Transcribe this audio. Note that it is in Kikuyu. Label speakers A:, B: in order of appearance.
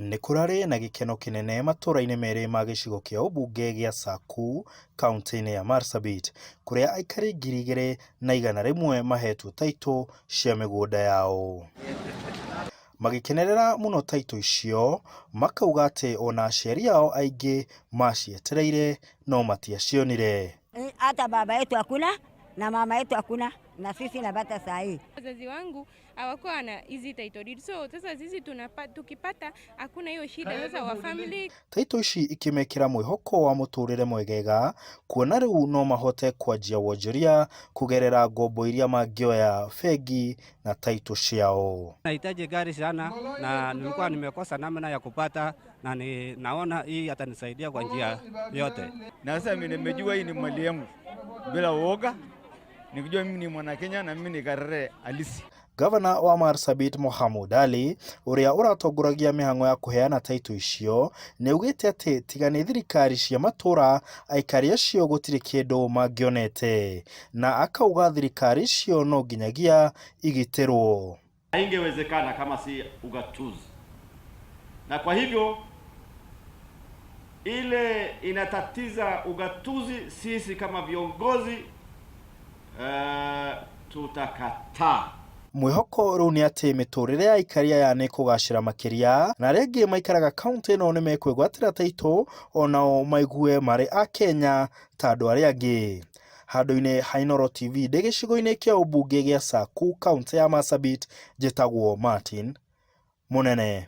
A: Nĩ kũrarĩ na gĩkeno kĩnene matũra-inĩ merĩ ma gĩcigo kĩa ũmbunge gĩa Saku kauntĩ-inĩ ya Marsabit kũrĩa aikari 2,100 mahetwo taitũ cia mĩgũnda yao. Magĩkenerera mũno taitũ icio, makauga atĩ ona aciari ao aingĩ macietereire no matiacionire.
B: Hata baba yetu hakuna na mama yetu hakuna na sisi napata saa hii.
C: Wazazi wangu hawakuwa na hizi title deed, so sasa sisi tukipata hakuna hiyo shida sasa wa family.
A: Taitũ ici ikĩmekĩra mwĩhoko wa mũtũrĩre mwegega kuona rĩu no mahote kwanjia wonjoria kũgerera ngombo iria mangĩoya bengi na taitũ ciao.
D: Nahitaji gari sana na nilikuwa nimekosa namna ya kupata na ni, naona hii atanisaidia kwa njia yote.
E: Na sasa mimi nimejua hii ni mali yangu bila uoga, nikijua mimi ni mwana Kenya na mimi ni Karere halisi.
A: Gavana wa Marsabit Mohamud Ali ũrĩa ũratongoragia mĩhang'o ya kũheana taitũ icio nĩaugĩte atĩ tiga nĩ thirikari cia matũra aikari acio gũtirĩ kĩndũ mangĩonete na akauga thirikari icio no nginyagia igitĩrwo.
F: Haingewezekana kama si ugatuzi, na kwa hivyo ile inatatiza ugatuzi, sisi kama viongozi tutakataa.
A: Mwĩhoko rĩu nĩ atĩ mĩtũrĩre ya aikari aya nĩ kũgacĩra makĩria na arĩa angĩ maikaraga kaũntĩ ĩno nĩ mekwĩgwatĩra taitũ onao maigue marĩ a Kenya ta andũ arĩa angĩ. Handũ-inĩ ha Inooro TV ndĩ gĩcigo-inĩ kĩa ũmbunge gĩa Saku kaũntĩ ya Marsabit, njĩtagwo Martin Mũnene.